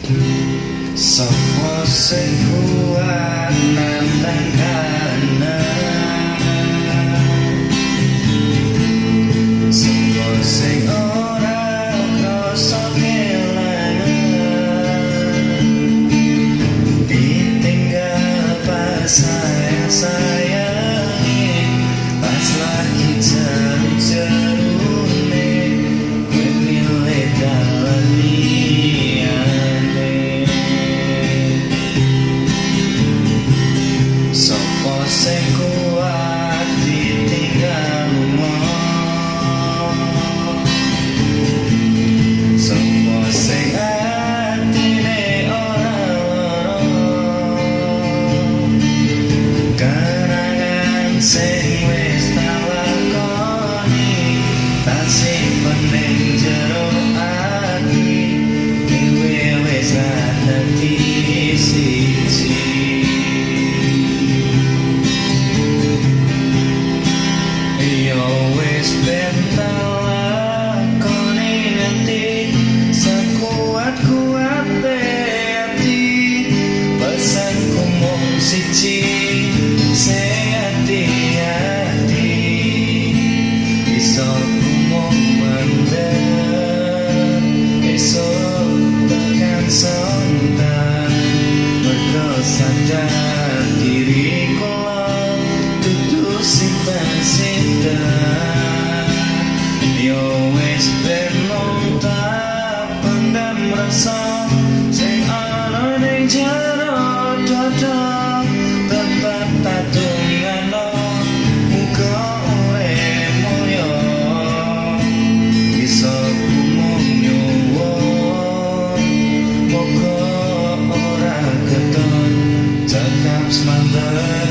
Sopo sing kuat nantang kahanan? Sopo sing ora krasa kelangan? Ditinggal pas sayang-sayange, pas lagi jeru-jerune, kowe milih dalan liyane. Sopo sing kuat ditinggal lunga? Sopo sing atine ora lara? Kenangan sing wis tak lakoni tak simpen ning jero ati, dhewe wis ra dadi siji. Yo wis ben tak lakoni nganti sekuat-kuate ati. Pesanku mung siji, sing ati-ati. Isoku mung mendem, esuk tekan sontak, mergo sadar diri kula dudu sinten-sinten. Yo wis ben mung tak pendam rasa sing ana ning jero dada, tetep tak dongano muga urip mulya. Isoku mung nyuwun muga ora keton, cekap semanten.